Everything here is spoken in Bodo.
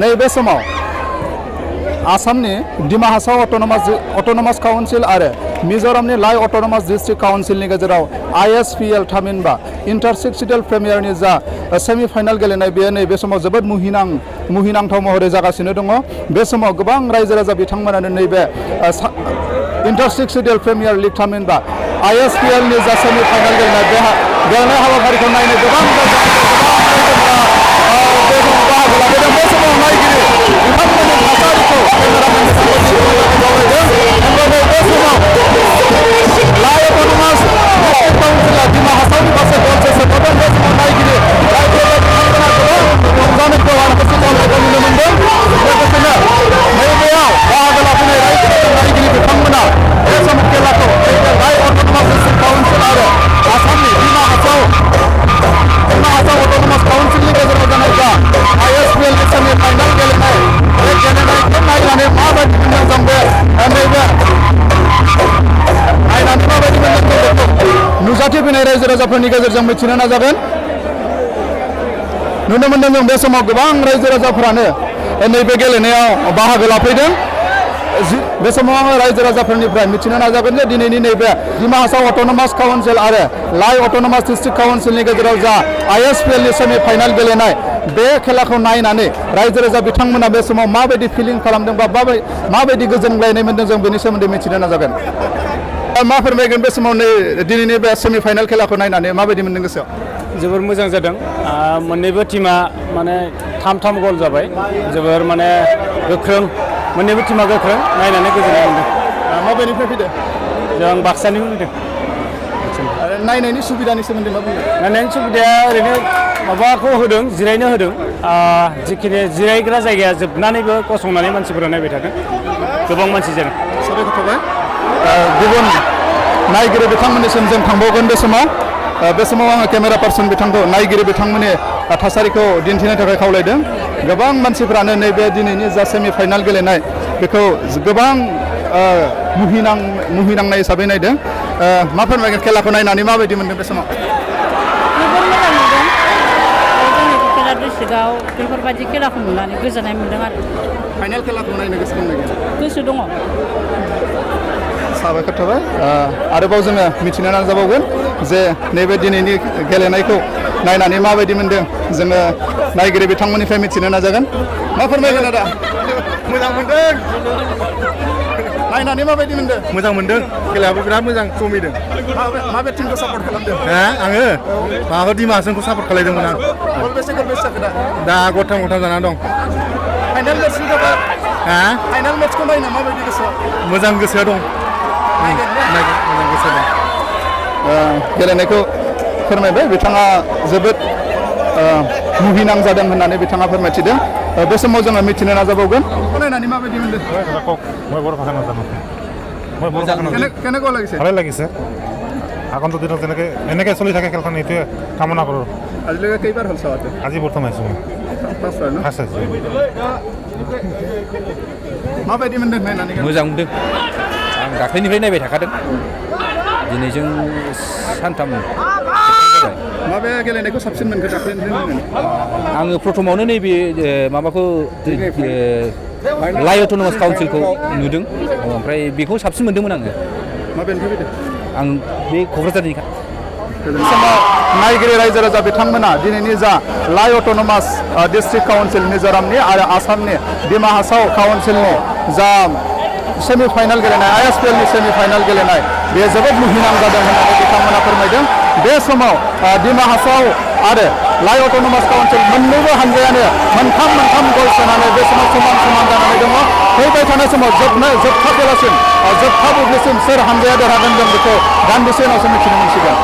नैबे समाव आसामनि डिमा हासाव अट'नमास काउन्सिल आरो मिज'रामनि लाइ अट'नमास डिस्ट्रिक्ट काउन्सिलनि गेजेराव ISPL थामहिनबा इन्टार सिक्स सिडल प्रिमियारनि जा सेमि फाइनाल गेलेनाय बेयो नैबे समाव जोबोद मुहिनांथाव महरै जागासिनो दङ। बे समाव गोबां रायजो राजा बिथांमोनानो नैबे inter six Seidel premier league थामहिनबा ISPL नि जा सेमि फाइनाल गेलेनाय हाबाफारिखौ नायनो गोबां बाहागो लाबोदों। बे समाव नायगिरि बिथांमोननि थासारिखौ बे समाव लाइ अट'नमास डिस्ट्रिक्ट काउन्सिला डिमा हासावनि फारसे गल सोसनहरदों। बे समाव नायगिरि बिथांमोना गोबां रंजानायखौ आरो गोसो खालामनायखौ नुनो मोनदों। लोगोसेनो नैबेयाव बाहागो लाफैनाय रायजो राजा नायगिरि बिथांमोना बे समाव खेलाखौ नैबे लाइ अट'नमास डिस्ट्रिक्ट काउन्सिल आरो आसामनि डिमा हासाव अट'नमास काउन्सिलनि गेजेराव जानाय जा ISPL नि सेमि फाइनाल गेलेनाय बे गेलेनायखौ नायनानै माबायदि मोनदों जों बे नैबे नायनानै माबायदि मोनदों बेखौ नुजाथिफैनाय रायजो राजाफोरनि गेजेरजों मिथिनो नाजागोन। नुनो मोनदों जों बे समाव गोबां रायजो राजाफोरानो नैबे गेलेनायाव बाहागो लाफैदों। बे समाव आङो रायजो राजाफोरनिफ्राय मिथिनो नाजागोन जे दिनैनि नैबे डिमा हासाव अट'नमास काउन्सिल आरो लाइ अट'नमास डिस्ट्रिक्ट काउन्सिलनि गेजेराव जा ISPL नि सेमि फाइनाल गेलेनाय बे खेलाखौ नायनानै रायजो राजा बिथांमोना बे समाव माबायदि फिलिं खालामदों बा माबायदि गोजोनग्लायनाय मोनदों जों बेनि सोमोन्दै मिथिनो नाजागोन। मा फोरमायगोन बे समाव दिनैनि बे सेमि फाइनाल खेलाखौ नायनानै माबायदि मोनदों गोसोआव? जोबोर मोजां जादों। मोननैबो टीमा माने 3 गल जाबाय। जोबोर माने गोख्रों, मोननैबो टीमा गोख्रों, नायनानै गोजोननाय मोनदों। माबायदिनिफ्राय फैदों? जों बाक्सानिफ्राय फैदों। आरो नायनायनि सुबिदानि सोमोन्दै मा बुङो? नायनायनि सुबिदाया ओरैनो माबाखौ होदों, जिरायनो होदों। जिखिनि जिरायग्रा जायगाया जोबनानैबो गसंनानै मानसिफोरा नायबाय थादों। गोबां मानसि जादों। साबायखर थाबाय। गुबुन नायगिरि बिथांमोननिसिम जों थांबावगोन बे समाव। आङो केमेरा पार्सन बिथांखौ नायगिरि बिथांमोननि थासारिखौ दिन्थिनो थाखाय खावलायदों। गोबां मानसिफ्रानो नैबे दिनैनि जा सेमि फाइनाल गेलेनाय बेखौ गोबां मुहिनांनाय हिसाबै नायदों। मा फोरमायगोन खेलाखौ नायनानै माबायदि मोनदों बे समाव? जोबोर मोजां मोनदों। जोंनि क'क्राझार डिस्ट्रिक्टआव बेफोरबायदि खेलाखौ नुनानै गोजोननाय मोनदों आरो। फाइनाल खेलाखौ नायनो गोसो दंना गैया? गोसो दङ। साबायखर थाबाय। आरोबाव जोङो मिथिनो नाजाबावगोन जे नैबे दिनैनि गेलेनायखौ नायनानै माबायदि मोनदों जोङो नायगिरि बिथांमोननिफ्राय मिथिनो नाजागोन। मा फोरमायगोन आदा? मोजां मोनदों। नायनानै माबायदि मोनदों? मोजां मोनदों। खेलायाबो बिराद मोजां जमिदों। माबे टिमखौ सापर्ट खालामदों? आङो माबाखौ डिमा हासावखौ सापर्ट खालायदोंमोन आं। गलबेसे जाखो दा गथाम जाना दं। फाइनाल मेट्चनि थाखाय फाइनाल मेट्चखौ नायनो माबायदि गोसोआव? मोजां गोसोआ दं। मोजां गोसो दं। गेलेनायखौ फोरमायबाय बिथाङा जोबोद मुहिनां जादों होननानै बिथाङा फोरमायथिदों। बे समाव जोङो मिथिनो নাযাবগोন নাইনানি মাবাইদি মন্দির মই বড় কথা নাজানো মই বড় কথা নাজানো কেনেকুৱা লাগিছে ভালে লাগিছে আগন্তুক দিনত এনেকৈ চলি থাকে খেলখন এইটোৱে কামনা কৰোঁ আজিলৈকে কেইবাৰ হ'ল চাওঁতে আজি প্ৰথম আহিছোঁ মই ফাৰ্ষ্ট আহিছোঁ माबायदि मोनदों नायनानै मोजां मोनदों आं दाख्लैनिफ्राय नायबाय थाखादों दिनै जों सानथाम माबे गेलेनायखौ साबसिन मोनखो दाख्लैनिफ्राय आङो प्रथमावनो नैबे माबाखौ लाइ अट'नमास काउन्सिलखौ नुदों ओमफ्राय बेखौ साबसिन मोनदोंमोन आङो माबेनिफ्राय फैदों आं बे क'क्राझारनि समाव नायगिरि रायजो राजा बिथांमोना दिनैनि जा लाइ अट'नमास डिस्ट्रिक्ट काउन्सिल मिज'रामनि आरो आसामनि डिमा हासाव काउन्सिलनि जा सेमि फाइनाल गेलेनाय ISPL नि सेमि फाइनाल गेलेनाय बे जोबोद मुहिनां जादों होननानै बिथांमोना फोरमायदों बे समाव डिमा हासाव आरो लाइ अट'नमास काउन्सिल मोन्नैबो हानजायानो मोनथाम गल सोनानै बे समाव समान जानानै दङ फैबाय थानाय समाव जोबथा बेलासिम जोबथा बुब्लिसिम सोर हानजाया देरहागोन जों बेखौ दान्दिसे उनावसो मिथिनो मोनसिगोन